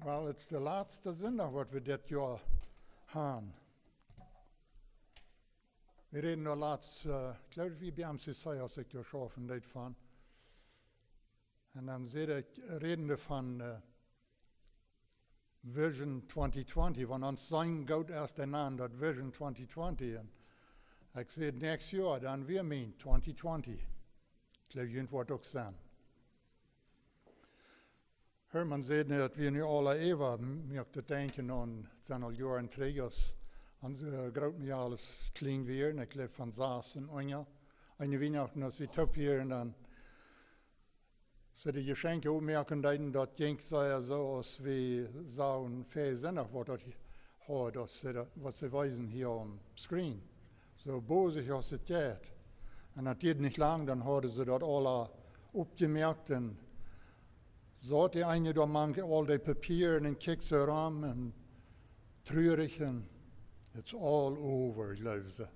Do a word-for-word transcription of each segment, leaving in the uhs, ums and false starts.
Well, et es de latste Sindach, waut wie dit Joa haben. Wie räden doa latst, äh, ekj jleew, wie bie M C C, aus ekj doa schaufen deed, von. Un dan säd ekj, räden wie von, äh, Vision twenty twenty, wan ons sien Goal es, dan nanen daut Vision twenty twenty. Un ekj säd, näakjst Joa, dan wia mien twenty twenty. Ekj jleew, junt woat uk sennen. Herman säd, daut wie nu aule äwa, muak daut denkjen aun, et sent aul Joaren trigj, aus onse Grootmejales kjlien wieren, ekj jleew von sass un unja. Eene Wienachten, aus wie toop wieren, dan see de Jeschenkje opmoaken deeden, daut jinkj sea soo, aus wie sajen, väa Sindach, waut daut haud, aus see daut, waut see wiesen hia aum Screen. Soo bosich aus et jeit. Un daut dieed nich lang, dan hauden see daut aula opjemoakt un saut de eene doa mank aul de Papieren un kjikjt soo rom un trurich un it's all over, jleewen see.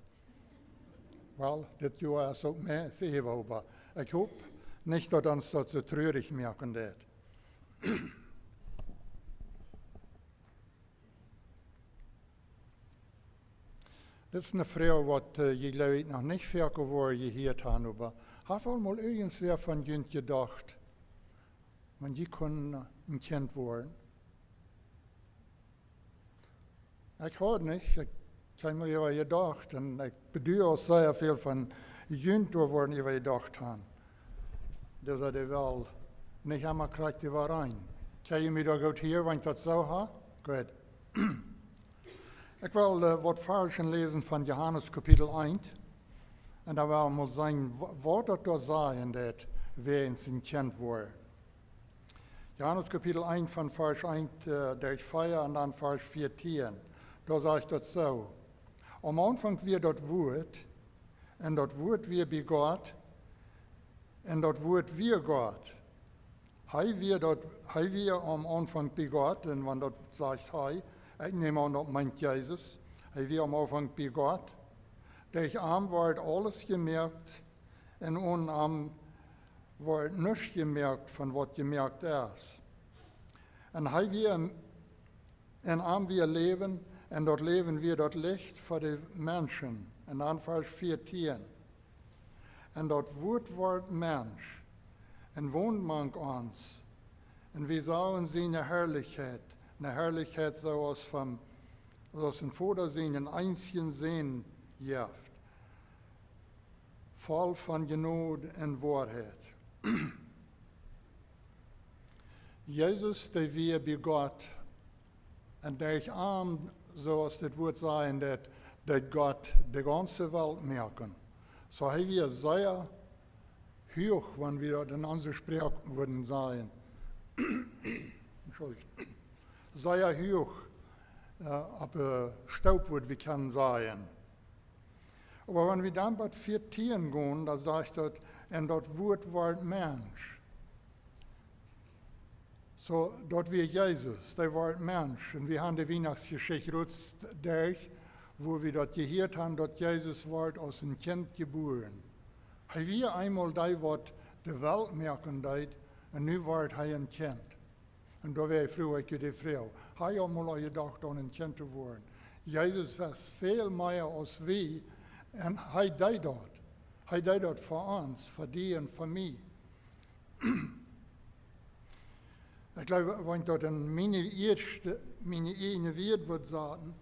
Well, dit Joa es uk mea, see wie, oba ekj hop nich, daut ons daut soo trurich moaken deit. Dit es eene Froag, waut, äh, jie, jleew ekj, noch nich väl jehiat haben, oba haft aul mol irjentwäa von junt jedocht, wan jie kunnen een Kjint woaren? Ekj haud nich, ekj, ekj hab mie äwa jedocht, un ekj bedauer uk sea väl von junt doa woaren äwa jedocht haben. Daut see de Welt nich emma krakjt äwarein. Kjenn jie mie doa goot hieren, wan ekj daut soo hab? Goot. Ekj well, äh, waut Varzen läsen von Johanes Kapitel eent. Un dan well wie mol seenen, wa-, waut daut doa sajcht, daut wie een Kjint woaren. Johanes Kapitel eent von Varsch eent, äh, derch vea un dan Varsch vieetieen. Doa sajcht daut soo: Aum Aunfank wia daut Wuat, un daut Wuat wia bie Gott, un daut Wuat wia Gott. Hee wia daut, hee wia aum Aunfank bie Gott, un wan daut sajcht hee, ekj näm aun, daut meent Jesus. Hee wia aum Aunfank bie Gott. Derch am wort aules jemoakt, un onen am wort nuscht jemoakt von waut jemoakt es. Un hee wia, en am wia Läwen, un daut Läwen wia daut Licht fa de Menschen. Un dan Varsch vieetieen. Un daut Wuat wort Mensch un wond mank ons. Un wie sagen siene Harlichkjeit, eene Harlichkjeit soo aus von, soo aus een Voda sienen eensjen Sän jeft, voll von Jnod un Woarheit. Jesus, dee wia bie Gott, un derch am, soo aus dit Wuat sajcht, daut, daut Gott de gaunze Welt moaken. Soo hee wia sea huach, wan wie daut en onse Sproak wudden sajen. Entschuldigung. Sea huach, äh, opp de Stoop, wudd wie kjennen sajen. Oba wan wie dan bat vieetieen gonen, dan sajcht daut, un daut Wuat wort Mensch. Soo, daut wia Jesus, dee wort Mensch. Un wie haben de Wienachtsjeschicht rutst derch, wua wie daut jehieet haben, daut Jesus wort aus een Kjint jebuaren. Hee wia eemol dee, waut de Welt moaken deed, un nu wort hee een Kjint. Un doa wia ekj froh, ekj de Froag, hab jie aul mol jedocht, aun een Kjint to woaren? Jesus wist väl mea aus wie, un hee deed daut. Hee deed daut fa ons, fa die un fa mie. Ekj jleew, wan ekj daut en miene ieeschte, miene ieejne Wieed wudd saten,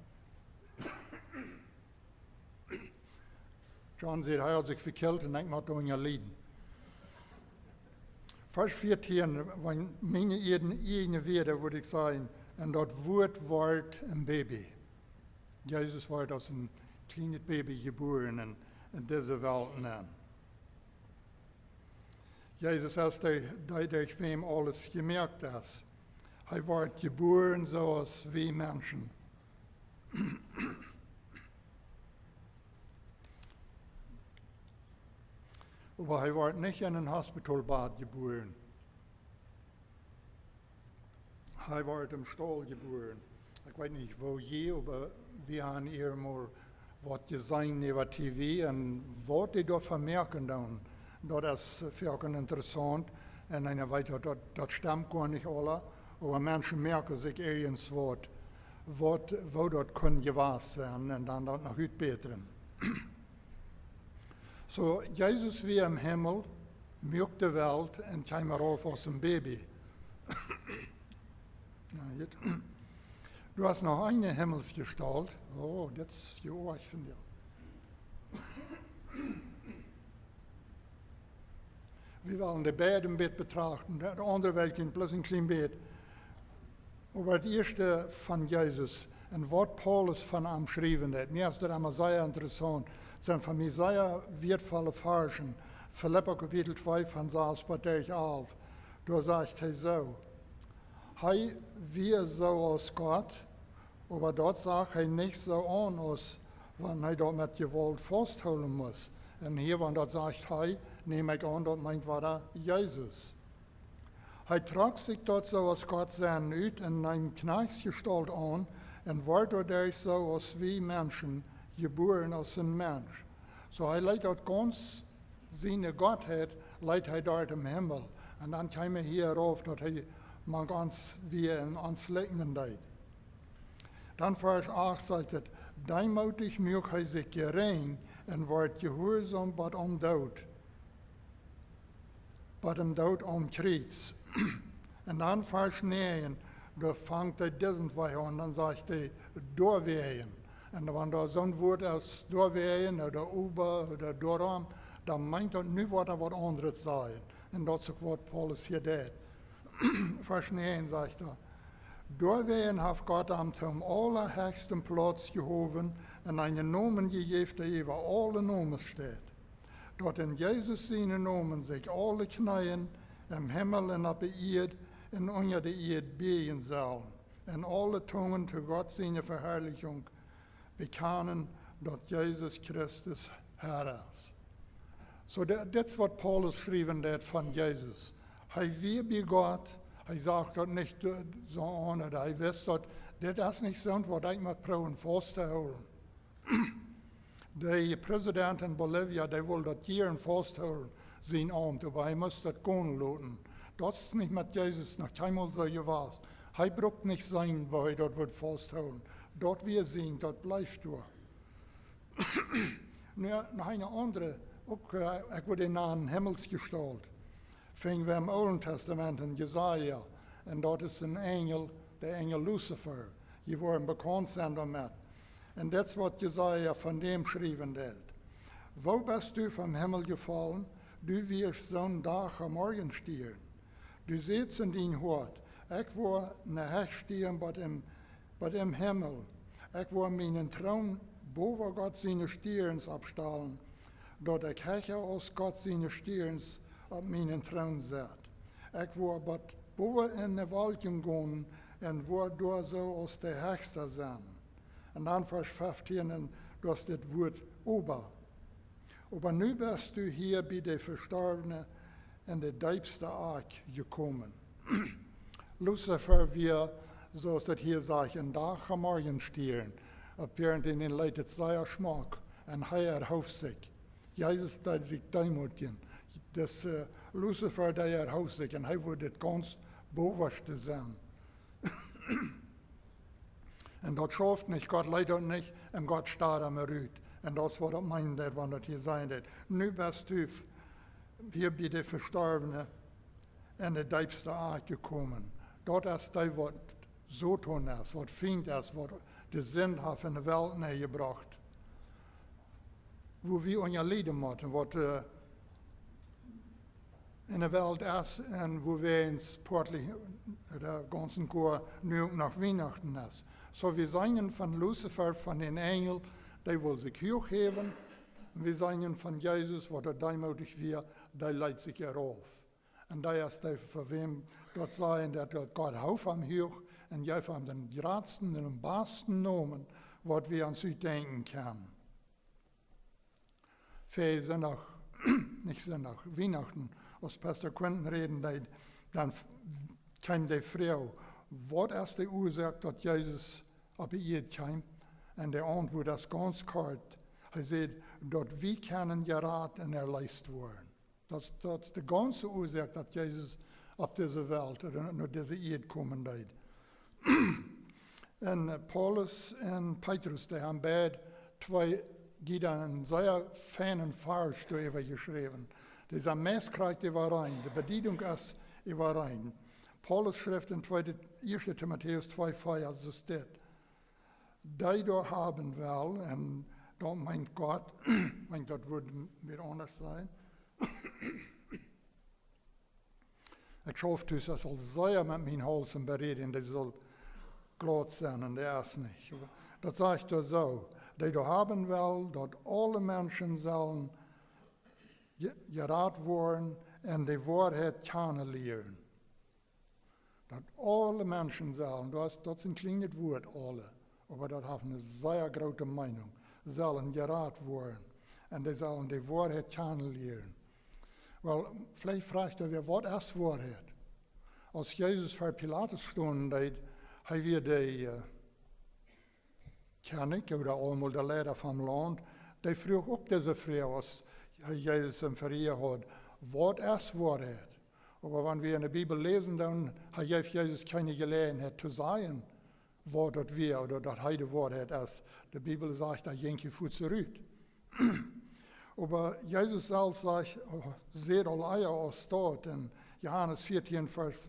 John säd, hee haud sikj vekjilt un ekj mott doa unja lieden. Varsch vieetieen, wan miene ieejne, ieejne Wieed, wudd ekj sajen, un daut Wuat wort een Baby. Jesus wort aus een kjlienet Baby jebuaren en, en dise Welt nenn. Jesus es dee, dee derch wäm aules jemoakt es. Hee wort jebuaren soo aus wie Menschen. Oba hee wort nich en een Hospitalbad jebuaren. Hee wort em Staul jebuaren. Ekj weet nich, woo jie, oba wie haben hia mol waut jeseenen äwa T V un waut dee doa vemoaken doonen. Daut es foaken interessaunt. Un eena weet daut, daut, daut stemt goanich aula. Oba Menschen moaken sikj irjent waut, waut, woo daut kunn jewast sennen un dan daut noch utbätren. Soo, Jesus wia em Himmel, muak de Welt un kjeem rauf aus een Baby. Na, jut. Du hast noch eene Himmelsjestault. Oh, dit es je oajch von die. Wie wellen de beide een bät betrachten, de, de aundre Welt een bloos een kjlien bät. Oba daut ieeschte von Jesus un waut Paulus von am schriewen deed, mie es daut emma sea interessaunt. Daut sent fa mie sea wieetvolle Varschen. Filippa Kapitel twee von sas bat derch alf. Doa sajcht hee soo: Hee wia soo aus Gott, oba daut sach hee nich soo aun, aus wan hee daut met Jewault fausthoolen must. Un hia, wan daut sajcht hee, näm ekj aun, daut meent wada Jesus. Hee trock sikj daut soo aus Gott sennen ut un neem Kjnajchtsjestault aun un wort doaderch soo aus wie Menschen, jebuaren aus een Mensch. Soo hee leet daut gaunz siene Gottheit, leet hee doa em Himmel. Un dan kjeem hee hia rauf, daut hee mank ons wia un ons likjnen deed. Dan Varsch acht sajcht et: Deemootich muak hee sikj jerinj un wort jehuarsom bat aum Doot, bat däm Doot aum Kjriez. Un dan Varsch näajen, doa fangt hee disen Wajch aun, dan sajcht hee: Doawäajen. Un wan doa soon Wuat es, doawäajen, ooda oba, ooda doarom, dan meent daut nu woat hee waut aundret sajen. Un daut es uk waut Paulus hia deed. Varsch näajen sajcht hee: Doawäajen haft Gott am toom aulahechsten Plauz jehowen un eenen Nomen jejäft, dee äwa aule Nomes steit, daut en Jesus sienen Nomen sikj aule Kjneeen em Himmel un opp de Ieed un unja de Ieed bieejen sellen, un aule Tungen to Gott siene Veharlichunk bekjanen, daut Jesus Christus Herr es. Soo, di-, dit es waut Paulus schriewen deed von Jesus. Hee wia bie Gott, hee sach daut nich, äh, soo aun, daut hee wist daut, dit es nich soont waut ekj mott proowen fausttoolen. De President en Bolivia, dee wull daut jieren fausthoolen, sien Aumt, oba hee must daut gonen loten. Daut es nich met Jesus noch kjeenmol soo jewast. Hee brukt nich seenen, woo hee daut wudd fausthoolen. Daut wia sien, daut blift doa. Nu, noch eene aundre, uk, äh, ekj wudd dän nanen Himmelsjestault. Finj wie em Oolen Testament en Jesaja. Un daut es een Enjel, de Enjel Luzifer. Jie woaren bekaunt sennen doamet. Un dit es waut Jesaja von däm schriewen deed: Woo best du vom Himmel jefollen, du wieescht soon Dach am Morjenstieren? Du sätst en dien Hoat: Ekj woa ne Hecht stieren bat em, bat em Himmel. Ekj woa mienen Troon bowa Gott siene Stierns oppstalen, daut ekj hecha aus Gott siene Stierns opp mienen Troon sett. Ekj woa bat bowa en de Wolkjen gonen un woa doa soo aus de Hechsta sennen. Un dan Varsch feftieen, un daut es dit Wuat oba. Oba nu best du hia bie de Vestorwne en de deepste Akj jekomen. Luzifer wia, soo aus daut hia sajcht, een Dach am Morjenstieren. Apparently leet et sea schmock. Un hee erhoof sikj. Jesus deed sikj deemootjen. Dis, äh, Luzifer, dee erhoof sikj. Un hee wull daut gaunz bowaschte sennen. Un daut schauft nich, Gott leet daut nich, un Gott start am rut. Un daut es waut daut meenen deed, wan daut hia sajen deed: Nu best du f-, hia bie de Vestorwne en de deepste Akj jekomen. Daut es dee, waut Soton es, waut Fient es, waut de Sind haft en de Welt nenjebrocht. Woo wie unja lieden motten, waut, äh, en de Welt es un woo wie ons poatlich, äh, de gaunze Koa nu uk noch Wienachten es. Soo, wie seenen von Luzifer, von dän Enjel, dee wull sikj huach häwen. Un wie seenen von Jesus, waut hee deemootich wia, dee leet sikj erhoof. Un dee es dee, fa wäm daut sajen, daut, daut Gott hoof am huach un jeef am dän jratsten un dän basten Nomen, waut wie ons utdenkjen kjennen. Wie sent noch, nich sent noch, Wienachten, aus Pastor Quentin räden deed, dan f-, kjeem de Froag: Waut es de Uasoak, daut Jesus opp de Ieed kjeem? Un de Auntwuat es gaunz kort. Hee säd, daut wie kjennen jerat un erleest woaren. Daut, daut es de gaunze Uasoak, daut Jesus opp dise Welt, ooda no dise Ieed komen deed. Un, äh, Paulus un Petrus, dee haben beid twee Lieda een sea feinen Varsch doaräwa jeschräwen. Dee es meist krakjt äwareen, de Bediedunk es äwareen. Paulus schrift en tweede, ieeschte Timotäus twee vea, soo steit dit: Dee doa haben well, un daut meent Gott, meent, daut wudd mie aundasch sennen. Ekj schauf tus, daut saul sea met mienen Hauls un Beräden, dee saul glaut sennen, un dee es nich. Oba daut sajcht doa soo: Dee doa haben well, daut aule Menschen sellen je-, jerat woaren un de Woarheit kjanen lieren. Daut aule Menschen sellen, daut es, daut es een kjlienet Wuat, aule, oba daut haft eene sea groote Meinung, sellen jerat woaren un dee sellen de Woarheit kjanen lieren. Well, veleicht froagt jie, waut es Woarheit? Aus Jesus ver Pilatus stunt, dee, hee wia de, äh, Kjennich ooda aulemol de Leida vom Launt, dee fruach uk dise Froag, aus hee Jesus em Veräa haud: Waut es Woarheit? Oba wan wie en de Bibel läsen, dan, hee jeef Jesus kjeene Jeläajenheit to sajen, waut daut wia, ooda daut hee de Woarheit es. De Bibel sajcht, hee jinkj hia fuaz rut. Oba Jesus selfst sajcht, säd aul ea aus daut en Johanes vieetieen, Varsch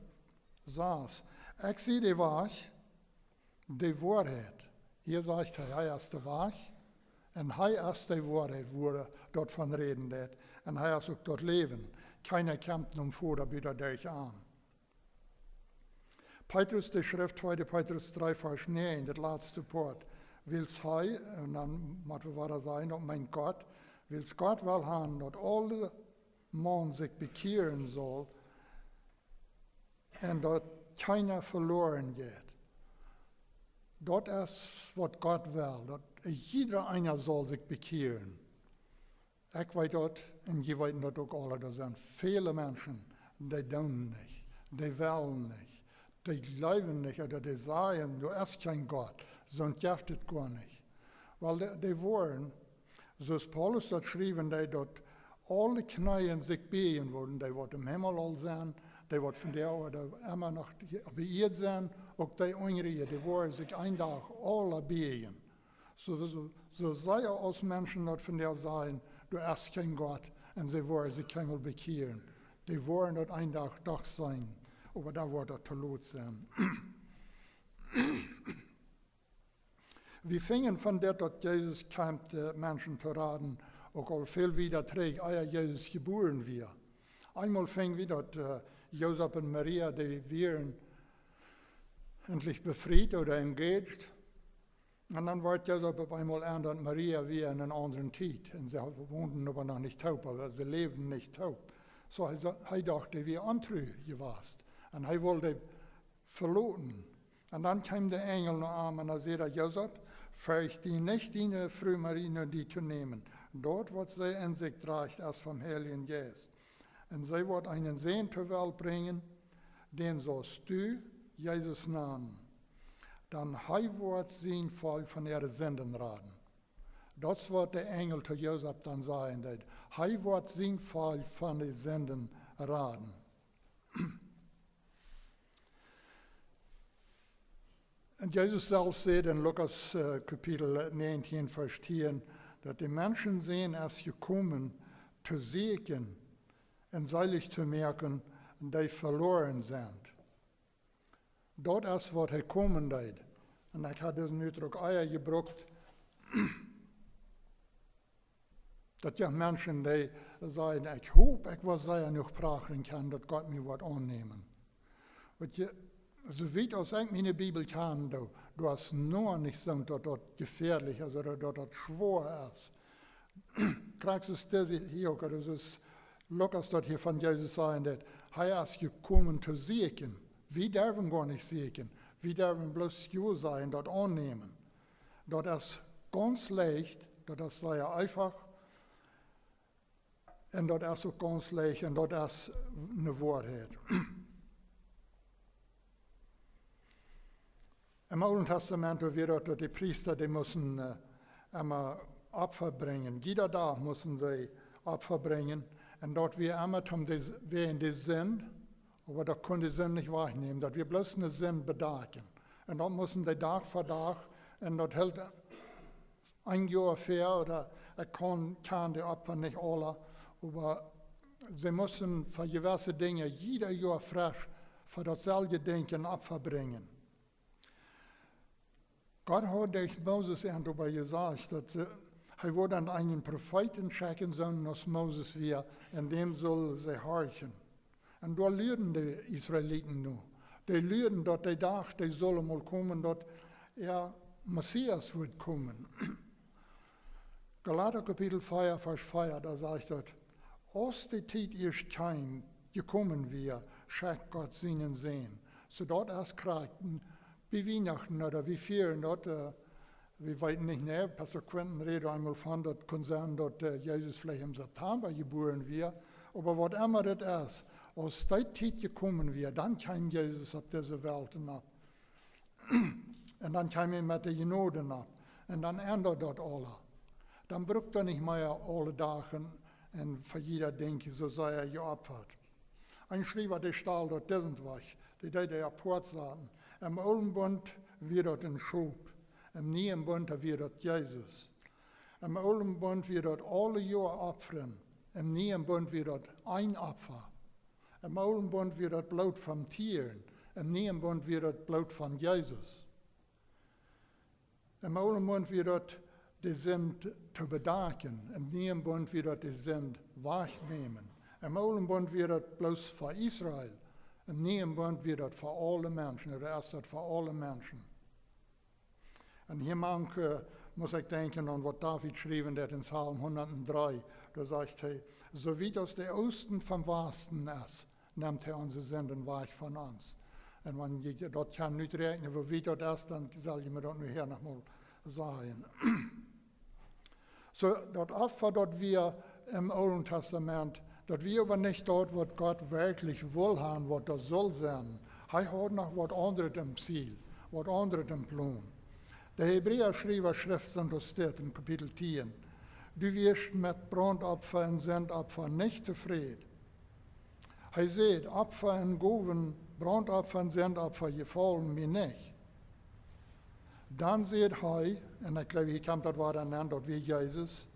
sas: Ekj sie de Wajch, de Woarheit. Hia sajcht hee, hee es de Wajch un hee es de Woarheit, wua daut von räden deit. Un hee es uk daut Läwen. Kjeena kjemt nom Voda buta derch am. Petrus, dee schrift, tweede Petrus dree, Varsch näajen, daut latste Poat: Wiels hee, un dan mott wie wada sajen, daut meent Gott, wiels Gott well haben, daut aule Maun sikj bekjieren saul, un daut kjeena veloaren jeit. Daut es, waut Gott well, daut jieda eena saul sikj bekjieren. Ekj weet daut, un jie weeten daut uk aule, doa sent väle Menschen, dee doonen nich, dee wellen nich, dee jleewen nich, ooda dee sajen, doa es kjeen Gott, soont jeft et goa nich. Well, dee, dee woaren, soo aus Paulus daut schriewen deed, daut aule Kjneeen sikj bieejen wudden, dee waut em Himmel aul sent, dee waut vondoag ooda emma noch opp de Ieed sent, uk dee unjre Ieed, dee woaren sikj een Dach aule bieejen. Soo, soo, soo sea aus Menschen daut vondoag sajen, doa es kjeen Gott, un see woaren sikj kjeenmol bekjieren, dee woaren daut een Dach doch seenen, oba dan woat daut too lot sennen. Wie finjen von dit, daut Jesus kjemt, äh, Menschen to raden, uk aul väl wieda trigj, ea Jesus jebuaren wia. Eemol finj wie, daut, äh, Josef un Maria, dee wieren endlich befriet ooda engaged. Un dan woat Josef opp eemol en, daut Maria wia en eene aundre Tiet. Un see wonden oba noch nich toop, oba see läwden nich toop. Soo hee sa-, hee docht, dee wia ontru jewast. Un hee wull dee veloten. Un dan kjeem de Enjel no am un hee säd: Josef, fercht die nich, diene Fru Maria no die to nämen. Daut, waut see en sikj drajcht, es vom Heiljen Jeist. Un see woat eenen Sän to Welt brinjen, dän saust du Jesus nanen. Dan hee woat sien Volkj von äare Sinden raden. Daut es, waut de Enjel to Josef dan säd, daut hee woat sien Volkj von de Sinden raden. Un Jesus selfst säd en Lukas, äh, Kapitel näajentieen, Varsch tieen, daut de Menschensän es jekomen to sieekjen un seelich to moaken, dee veloaren sent. Daut es, waut hee komen deed. Un ekj hab disen Utdruck ea jebrukt, daut jeft Menschen, dee sajen: Ekj hop, ekj woa sea jenuach prachren kjennen, daut Gott mie woat aunnämen. Weet jie, soo wiet aus ekj miene Bibel kjan, doa, doa es noch nich soont, daut daut jefäadlich es ooda daut daut schwoa es. Krakjt soo aus dit hia uk, daut es Lukas daut hia von Jesus säd, daut hee es jekomen to sieekjen. Wie derwen goa nich sieekjen. Wie derwen bloos jo sajen, daut aunnämen. Daut es gaunz leicht, daut es sea eefach. Un daut es uk gaunz leicht un daut es eene Woarheit. Em Oolen Testament, doa wia daut, daut de Priesta, dee musten, äh, emma Opfa brinjen. Jieda Dach musten see Opfa brinjen. Un daut wia emma om de, wäajen de Sind, Oba daut kunn de Sind nich wajchnämen. Daut wia bloos eene Sindbedakjunk. Un daut musten dee Dach fa Dach. Un daut hilt een Joa ver, ooda ekj kaun, kaun de Opfa nich aula. Oba see musten fa jewesse Dinja jieda Joa fresch fa daut selwje Dinkj een Opfa brinjen. Gott haud derch Moses an oba jesajcht, daut, äh, hee wudd an eenen Profeeten schekjen, soo aus Moses wia, un däm sullen see horchen. Un doa luaden de Israeliten no. Dee luaden, daut dee dochten, dee sull mol komen, daut de Messias wudd komen. Galata Kapitel vea, Varsch vea, doa sajcht daut: Aus de Tiet ieescht kjeem, jekomen wia, schekjt Gott sienen Sän. Soo daut es krakjt bie Wienachten, ooda wie fieren daut, äh, wie weeten nich, nä, Pastor Quinton räd eemol von, daut kunn sennen, daut, äh, Jesus veleicht em September jebuaren wia. Oba waut emma daut es, aus dee Tiet jekomen wia, dan kjeem Jesus opp dise Welt nopp. Un dan kjeem hee met de Jnod nopp. Un dan endad daut aules. Dan brukt hee nich mea aule Dach un fa jieda Dinkj soo sea jeopfat. Een Schriewa, dee stald daut disent wajch, dee deed dee apoat saten. Em oolen Bunt wia daut een Schop, em nieen Bunt wia daut Jesus. Em oolen Bunt wia daut aule Joa opfren, em nieen Bunt wia daut een Opfa. Em oolen Bunt wia daut Bloot von Tieren, em nieen Bunt wia daut Bloot von Jesus. Em oolen Bunt wia daut de Sind to bedakjen, em nieen Bunt wia daut de Sind wajchnämen. Em oolen Bunt wia daut bloos fa Israel, em nieen Bunt wia daut fa aule Menschen, ooda es daut fa aule Menschen. Un hia mank, äh, mott ekj denkjen aun waut David schreef en dän Psalm hundatdree. Doa sajcht hee: Soo wiet aus de Oosten vom Wasten es, nemt hee onse Sinden wajch von ons. Un wan jie daut kjennen uträakjnen, woo wiet daut es, dan saul jie mie daut nohäa noch mol sajen. Soo, daut Opfa, daut wia em Oolen Tastament, daut wia oba nich daut, waut Gott werkjlich wull haben, waut daut sull sennen. Hee haud noch waut aundret em Ziel, waut aundret em Plon. De Hebräa Schriewa schrift soo aus dit en Kapitel tieen: Du wieescht met Brauntopfa un Sindopfa nich tofräd. Hee säd: Opfa un Gowen, Brauntopfa un Sindopfa jefaulen mie nich. Dan säd hee, un ekj jleew, hia kjemt daut Wuat aun, daut wia Jesus: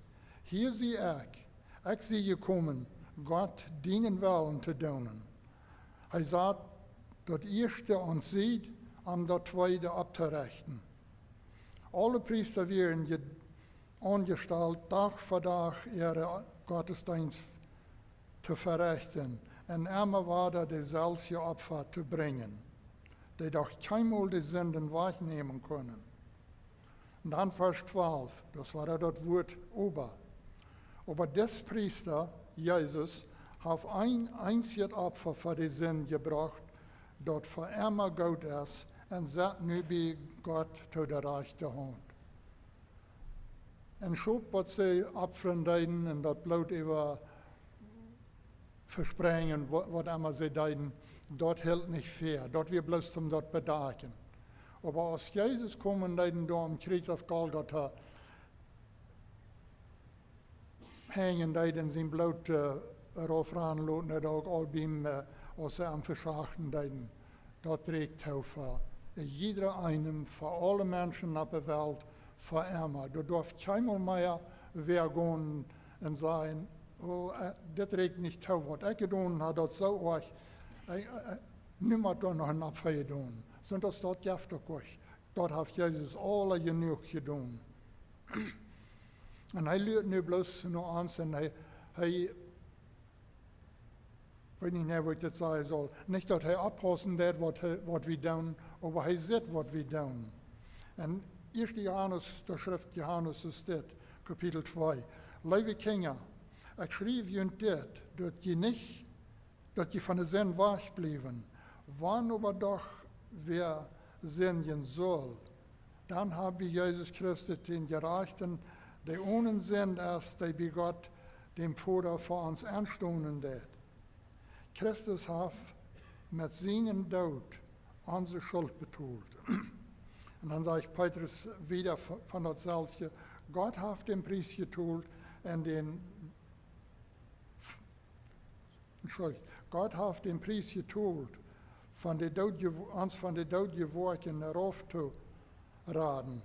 Hia sie ekj, ekj sie jekomen, Gott, dienen Wellen to doonen. Hee sad daut ieeschte aun de Sied, om daut tweede opptorechten. Aule Priesta wieren je-, aunjestalt, Dach fa Dach äare Gottesdeenst to verechten un emma wada deeselwje Opfa to brinjen, dee doch kjeenmol de Sinden wajchnämen kunnen. Un dan Varsch twalf, daut wia daut Wuat oba. Oba dis Priesta, Jesus, haft een eensjet Opfa fa de Sind jebrocht, daut fa emma goot es, un sett nu bie Gott to de rajchte Haunt. Een Schop, waut see opfren deeden un daut Bloot äwa vesprenjen, wa-, waut emma see deeden, daut hilt nich fäa. Daut wia bloos om daut to bedakjen. Oba aus Jesus kjeem un deed doa aum Kjriez opp Golgota henjen deed un sien Bloot, äh, rauf rannen loten, daut uk aul biem, äh, aus see am veschachten deeden. Daut räakjt hee fa jieda eenem, fa aule Menschen opp de Welt, fa emma. Doa darf kjeenmol mea wäa gonen un sajen: Oh, äh, dit räakjt nich too, waut ekj jedonen hab, daut es soo oajch, äh, äh, nu mott doa noch een Opfa jedonen. Soo daut, daut jeft uk nich. Daut haft Jesus aul jenuach jedonen. Un hee luat nu bloos no ons un hee, hee, weet nich mea, woo ekj dit sajen saul. Nich daut hee oppaussen deit, waut hee, waut wie doonen, oba hee sitt, waut wie doonen. En ieeschte Johanes, doa schrift Johanes es dit, Kapitel twee: Leewe Kjinja, ekj schriew junt dit, daut jie nich daut jie von de Sind wajchbliewen. Wan oba doch wäa sindjen sull, dan hab wie Jesus Christus, dän Jerajchten, dee onen Sind es, dee bie Gott, däm Voda, fa ons enstonen deit. Christus haft met sienen Doot onse Schult betolt. Un dan sajcht Petrus wada v-, von daut selwje: Gott haft dän Pries jetolt un dän Entschuldicht, Gott haft dän Pries jetolt, von de Doot jew-, ons von de Doot jewakjt rauf to raden,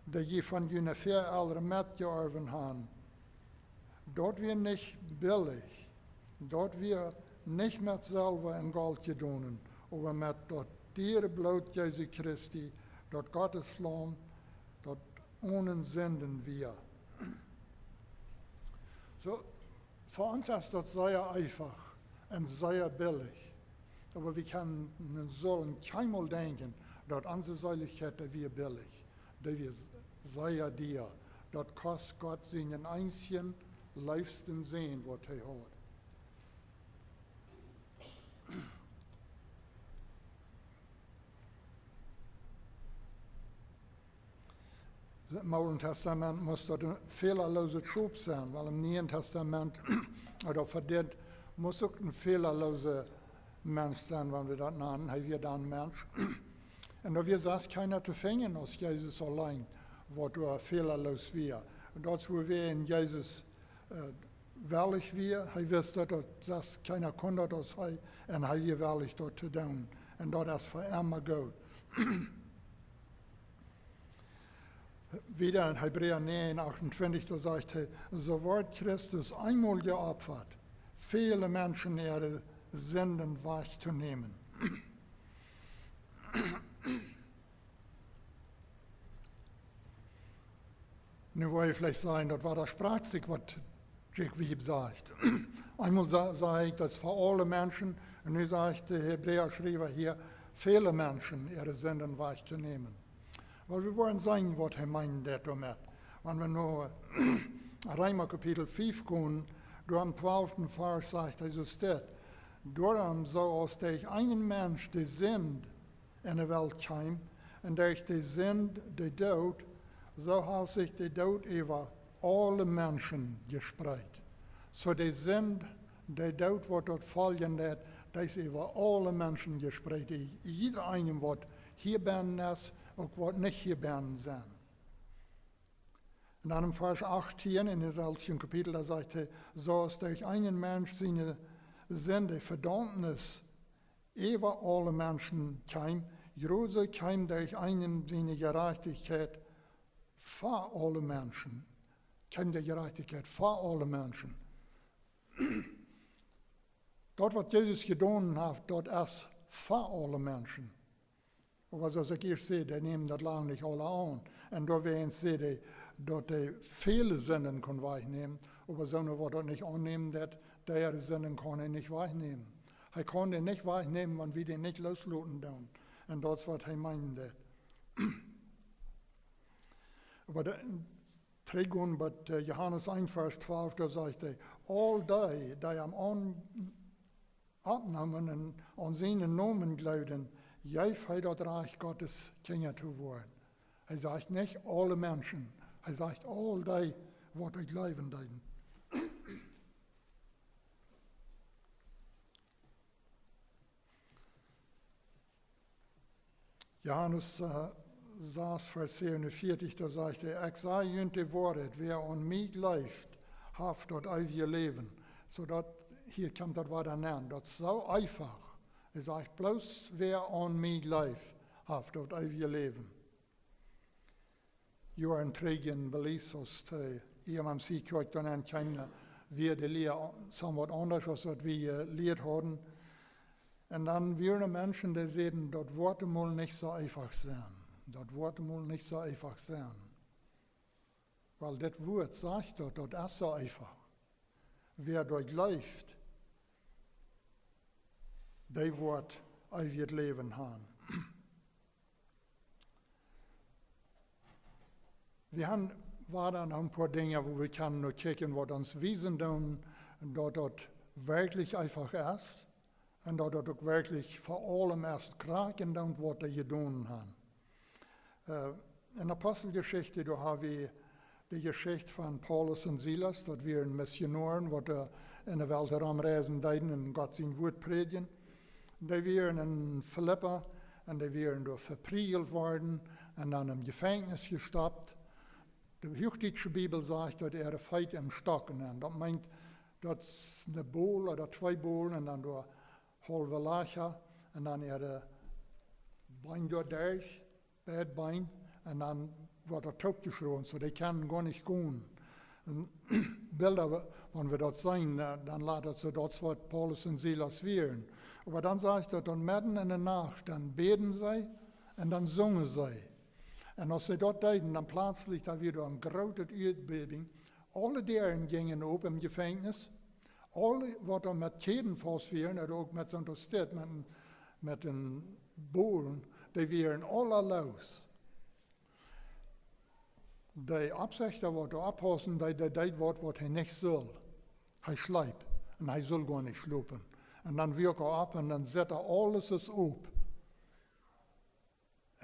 dee jie von june Väaelren metjeorwen han. Daut wia nich billich, daut wia nich met Selwa un Golt jedonen, oba met daut diere Bloot Jesu Christi, daut Gott sien Laum, daut onen Sinden wia. Soo, fa ons es daut sea eefach un sea billich. Oba wie kjennen, sellen kjeenmol denkjen, daut onse Seelichkjeit, dee wia billich, dee wia sea dia. Daut kost Gott sienen eensjen, leefsten Sän, waut hee haud. Em Oolen Tastament must daut een fälaloset Schop sennen, wiels em Nieen Tastament, ooda fa dit, must uk een fälalosa Mensch sennen, wan wie daut nanen. Hee wia dan Mensch. Un doa wia sest kjeena to finjen aus Jesus auleen, waut doa fälaloos wia. Un daut es wuarom Jesus, äh, wellich wia. Hee wist daut, daut sest kjeena kunn daut aus hee. Un hee wia wellich daut to doonen. Un daut es fa emma goot. Wieda en Hebräa näajen achtuntwintich, doa sajcht hee: "Soo wort Christus eemol jeopfat, väle Menschen äare Sinden wajchtonämen." Nu woa jie veleicht sajen, daut wadasproakt sikj, waut Jack Wiebe sajcht. Eemol sa-, säd hee, daut es fa aule Menschen, un nu sajcht de Hebräaschriewa hia, väle Menschen äare Sinden wajchtonämen. Well, wie woaren seenen, waut hee meenen deed doamet. Wan wie no Reema Kapitel fief gonen, doa em twalften Varsch sajcht hee soo dit: "Doarom, soo aus derch eenen Mensch de Sind en de Welt kjeem, un derch de Sind de Doot, soo haft sikj de Doot äwa aule Menschen jespreet." Soo de Sind, de Doot, waut doa foljen deed, dee es äwa aule Menschen jespreet. Jieda eena, waut hia bennen es, uk waut nich hia bennen sent. Un dan em Varsch achtieen en daut selwje Kapitel, doa sajcht hee: "Soo aus derch eenen Mensch siene Sind de Vedaumnis äwa aule Menschen kjeem, soo kjeem derch eenen siene Jerajchtichkjeit fa aule Menschen." Kjeem de Jerajchtichkjeit fa aule Menschen. Daut, waut Jesus jedonen haft, daut es fa aule Menschen. Oba soo aus ekj ieescht säd, dee nämen daut lang nich aula aun. Un doawäajen säd hee, daut hee väle Sinden kunn wajchnämen, oba soone, waut daut nich aunnämen, daut, dee äare Sinden kaun hee nich wajchnämen. Hee kaun dee nich wajchnämen, wan wie dee nich loosloten doonen. Un daut es, waut hee meenen deed. Oba de, trigj gonen bie, äh, Johanes eent, Varsch twalf, doa sajcht hee: "Aul dee, dee am aun-, aunnamen un aun sienen Nomen jleewden, jeef hee daut Rajcht, Gottes Kjinja to woaren." Hee sajcht nich aule Menschen, hee sajcht aul dee, waut doa jleewen deeden. Johanes, äh, sas, Varsch säwenunvieetich, doa sajcht hee: "Ekj saj junt de Woarheit, wäa aun mie jleeft, haft daut eewje Läwen." Soo daut, hia kjemt daut wada aun. Daut es soo eefach. Hee sajcht bloos: "Wäa aun mie jleeft, haft daut eewje Läwen." Joaren trigj en Belize, aus de E M M C Kjoakj doa aunkjeem, wia de Lia somewhat aundasch aus waut wie, äh, jelieet hauden. Un dan wieren doa Menschen, dee säden: "Daut woat mol nich soo eefach sennen. Daut woat mol nich soo eefach sennen." Well, dit Wuat sajcht daut, daut es soo eefach. Wäa doa jleeft, dee woat eewjet Läwen haben. Wie haben wada noch een poa Dinja, wua wie kjennen no kjikjen, waut ons wiesen doonen, daut daut werkjlich eefach es un daut daut uk werkjlich fa aulem es, krakjt endoont, waut dee jedonen haben. Äh, en Aposteljeschicht, doa ha wie de Jeschicht von Paulus un Silas, daut wieren Missionoaren, waut, äh, en de Welt romreisen deeden un Gott sien Wuat prädjen. Dee wieren en Filippi un dee wieren doa vepriejelt worden un dan em Jefenkjnis jestoppt. De huachdietsche Bibel sajcht, daut äare Feet em Stock wieren. Daut meent, Daut es ne Bol ooda twee Bolen un dan doa haulwe Lajcha un dan äare Been doa derch, beid Been, un dan woat daut toopjeschronen, soo dee kjennen goanich gonen. Un Bilda, wan wie daut seenen, eh, dan lat daut soo, daut es waut Paulus un Silas wieren. Oba dan sajcht daut, dan medden enne Nacht, dan bäden see un dan sungen see. Un aus see daut deeden, dan pletslich, doa wia doa een grootet Ieedbäben. Aule Däaren jinjen op em Jefenkjnis. Aule, waut doa met Kjäden faust wieren, ooda uk met soon Stekj, met een, met een Bolen, dee wieren aula loos. De Oppsechta, waut doa opppaussen deed, dee deed waut, waut hee nich sull. Hee schleep un hee sull goanich schlopen. Un dan wuak hee opp un dan sat hee, aules es op.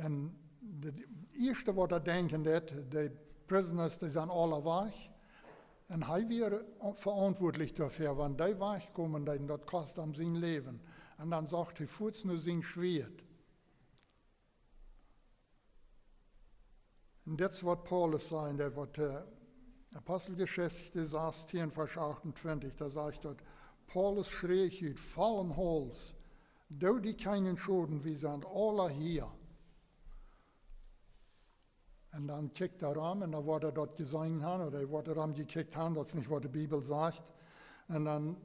Un daut ieeschte, waut hee denkjen deed, de prisoners, dee sent aula wajch. Un hee wia veauntwuatlich doafäa, wan dee wajchkomen deeden, daut kost am sien Läwen. Un dan socht hee fuaz no sien Schwieet. Un dit es waut Paulus säd, daut waut, eh, Aposteljeschicht sastieen, Varsch achtuntwintich, doa sajcht daut, Paulus schrieech ut vollem Hauls: "Doo die kjeenen Schoden, wie sent aula hia." Un dan kjikjt hee rom un dan woat hee daut jeseenen haben, ooda hee woat rom jekjikjt haben, daut es nich waut de Bibel sajcht. Un dan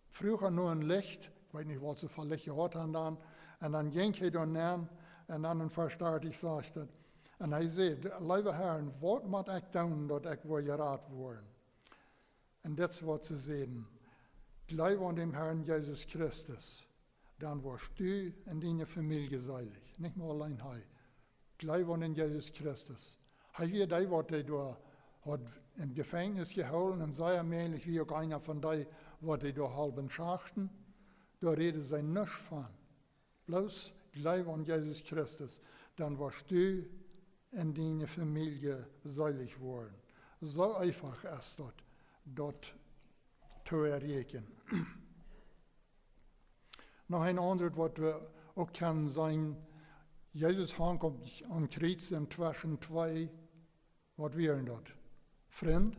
fruach hee no een Licht, ekj weet nich, waut see fa Licht jehaut haben dan, un dan jinkj hee doa nenn, un dan en Varsch dartich sajcht et, un hee säd: "Leewa Herr, waut mott ekj doonen, daut ekj woa jerat woaren?" Un dit es waut see säden: "Jleew aun dän Herrn Jesus Christus, dan woascht du un diene Famielje seelich." Nich mau auleen hee. Jleew aun dän Jesus Christus. Hee wia dee, waut dee doa haud em Jefenkjnis jehoolen, un sea mäajlich wia uk eena von dee, waut dee doa haulwen schachten. Doa räden see nuscht von. Bloos jleew aun Jesus Christus, dan woascht du un diene Famielje seelich woaren. Soo eefach es daut, daut to erreichen. Noch een aundret, waut wie uk kjennen seenen: Jesus hunk aum, aum Kjriez un tweschen twee, waut wieren daut? Frind?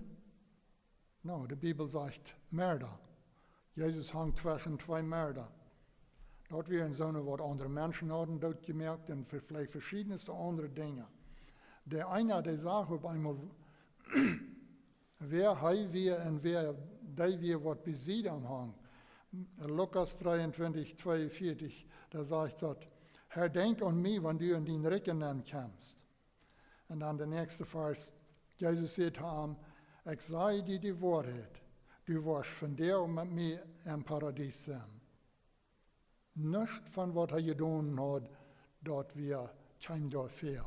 No, de Bibel sajcht Merda. Jesus hunk tweschen twee Merda. Daut wieren soone, waut aundre Menschen hauden dootjemoakt un ve-, veleicht veschiedenste aundre Dinja. De eena, dee sach opp eemol, wäa hee wia un wäa dee wia, waut bie Sied aum hunk. Lukas dreeuntwintich, tweeunvieetich, doa sajcht daut: "Herr, denkj aun mie, wan du en dien Rikj nenkjemst." Un dan de näakjste Varsch: Jesus säd to am: "Ekj saj die de Woarheit, du woascht vondoag met mie em Paradies sennen." Nuscht von waut hee jedonen haud, daut wia kjeen Doafäa.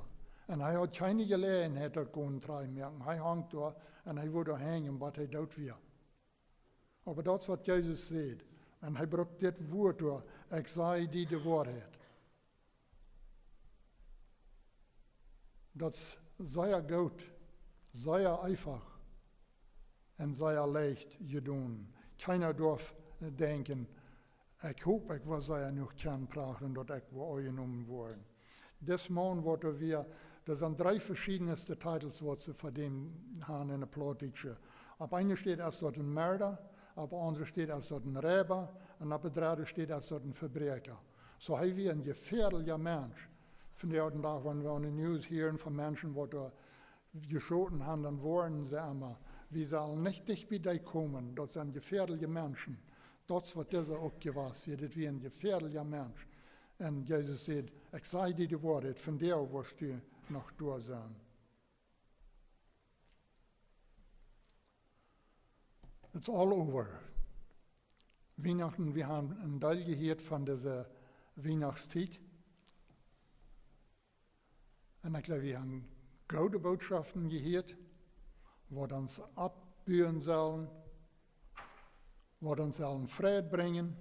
Un hee haud kjeene Jeläajenheit, daut gonen trigj moaken. Hee hunk doa un hee wudd doa henjen, waut hee doot wia. Oba daut es waut Jesus säd. Un hee brukt dit Wuat doa: "Ekj saj die de Woarheit." Daut es sea goot, sea eefach un sea leicht jedonen. Kjeena darf denkjen: "Ekj hop, ekj woa sea noch kjennen prachen, daut ekj woa aunjenomen woaren." Dis Maun woat doa wia, doa sent dree veschiedenste Titels, waut see fa däm haben en de Plautdietsche. Opp eene Städ es daut een Merda, opp de aundre Städ es daut een Reiba un opp de dredde Städ es daut een Vebräakja. Soo hee wia een jefäadelja Mensch. Vondoag dän Dach, wan wie aun de News hieren von Menschen, waut doa jeschoten haben, dan woarnen see emma: "Wie sellen nich dicht bie dee komen, daut sent jefäadelje Menschen." Daut es waut dise uk jewast wia, dit wia een jefäadelja Mensch. Un Jesus säd: "Ekj saj die de Woarheit, vondoag woascht du noch doa sennen." It's all over. Wienachten, wie haben een Deel jehieet von dise Wienachtstiet. Un ekj jleew, wie haben goode Bootschoften jehieet, waut ons oppbuen sellen, waut ons sellen Fräd brinjen.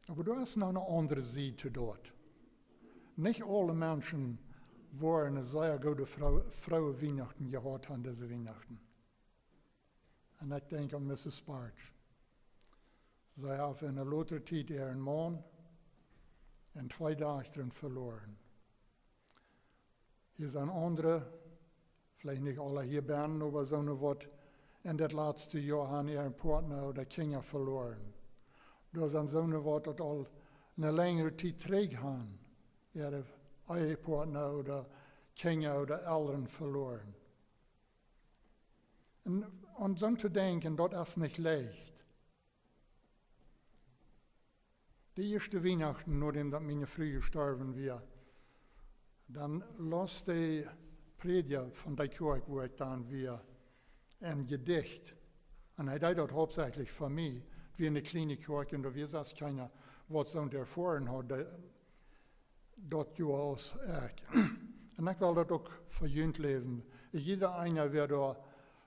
Oba doa es noch eene aundre Sied to daut. Nich aule Menschen woaren eene sea goode Fru-, frooe Wienachten jehaut haben dise Wienachten. Un ekj denkj aun Missus Bartsch. See haft en eene lotre Tiet äaren Maun un twee Dochtren veloaren. Hia sent aundre, veleicht nich aule hia bennen, oba soone, waut en daut latste Joa han äaren Partner ooda Kjinja veloaren. Doa sent soone, waut daut aul eene lenjre Tiet trigj han äaren Ehepartner ooda Kjinja ooda Elren veloaren. Un aun soont to denkjen, daut es nich leicht. De ieeschte Wienachten, nodäm daut miene Fru jestorwen wia, dan laus de Prädja von dee Kjoakj, wua ekj dan wia, een Jedicht. Un hee deed daut hauptsächlich fa mie. Wie eene kjliene Kjoakj, un doa wia sest kjeena, waut soont erfoaren haud, daut Joa aus ekj. Un ekj well daut uk fa junt läsen. Jieda eena, wäa doa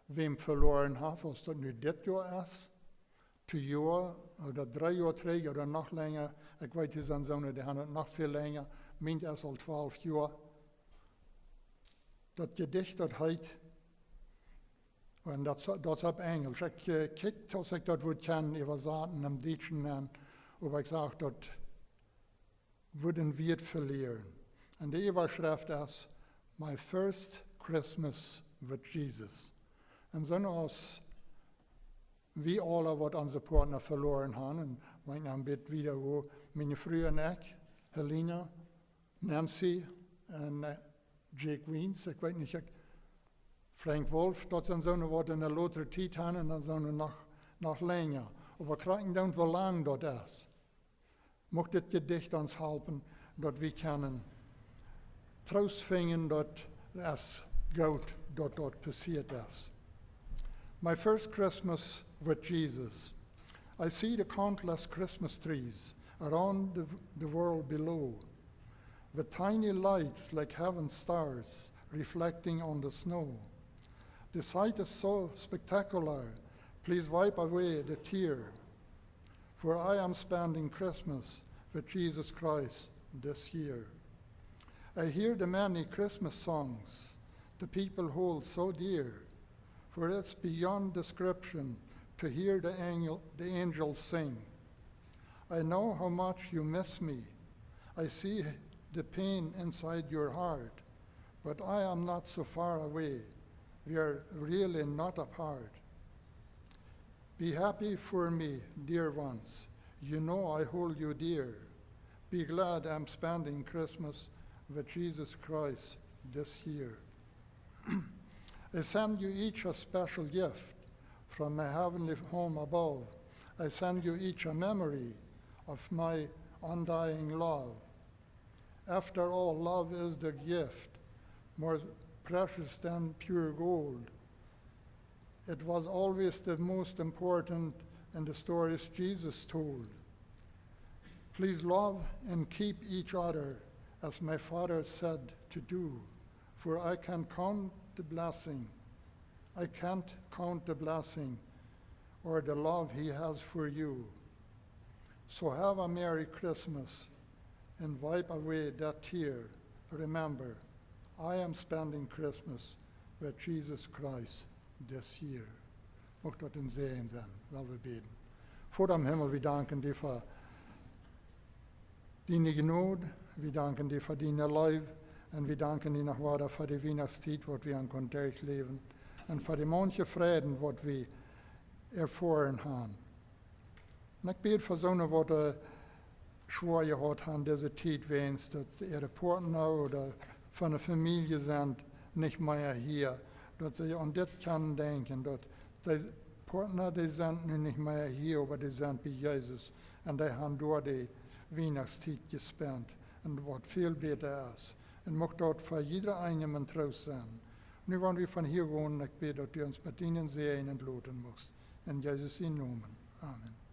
wäm veloaren haft, aus daut nu dit Joa es, twee Joa ooda dree Joa trigj ooda noch lenja. Ekj weet, hia sent soone, dee han daut noch väl lenja. Mient es aul twalf Joa. Daut Jedicht, daut heet, un daut, daut es opp Enjelsch. Ekj, äh, kjikjt, aus ekj daut wudd kjennen äwasaten em Dietschen, oba ekj sach, daut wudd een Wieet velieren. Un de Äwaschreft es My First Christmas with Jesus. Un soo aus wie aule, waut onse Partner veloaren han, un wan ekj noch een bät wieda go, miene Fru un ekj, Helena, Nancy un, äh, Jake Wiens, ekj weet nich, ekj, Frank Wolf, daut sent soone, waut en eene lotre Tiet han, un dan soone noch, noch lenja. Oba krakjt endoont, woo lang daut es. Mucht dit Jedicht ons halpen, daut wie kjennen Troost finjen, daut es goot, daut daut passieet es. My first Christmas with Jesus. I see the countless Christmas trees around the, the world below, with tiny lights like heaven stars reflecting on the snow. The sight is so spectacular, please wipe away the tear, for I am spending Christmas with Jesus Christ this year. I hear the many Christmas songs the people hold so dear, for it's beyond description to hear the angel, the angels sing. I know how much you miss me. I see the pain inside your heart, but I am not so far away. We are really not apart. Be happy for me, dear ones. You know I hold you dear. Be glad I'm spending Christmas with Jesus Christ this year. I send you each a special gift from my heavenly home above. I send you each a memory of my undying love. After all, love is the gift, more precious than pure gold. It was always the most important in the stories Jesus told. Please love and keep each other, as my Father said to do, for I can count the blessing. I can't count the blessing or the love he has for you. So have a Merry Christmas and wipe away that tear. Remember, I am spending Christmas with Jesus Christ this year. Mucht daut een Säajen sennen, well wie bäden. Voda em Himmel, wie danken die fa diene Jnod, wie danken die fa diene Leew, un wie danken die noch wieda fa de Wienachtstiet, waut wie aun kunnen derchläwen, un fa de maunche Freiden, waut wie erfoaren han. Un ekj bäd fa soone, waut, äh, schwoa jehaut han dise Tiet, wäajens daut äare Partner ooda von de Famielje sent nich mea hia, daut see aun dit kjennen denkjen, daut de Partner, dee sent nu nich mea hia, oba dee sent bie Jesus. Un dee han doa de Wienachtstiet jespent. Un waut väl bäta es. Un mucht daut fa jieda eenem een Troost sennen. Nu woa wie von hia gonen, ekj bäd, daut du ons met dienen Säajen entloten muchst. En Jesus sienen Nomen. Amen.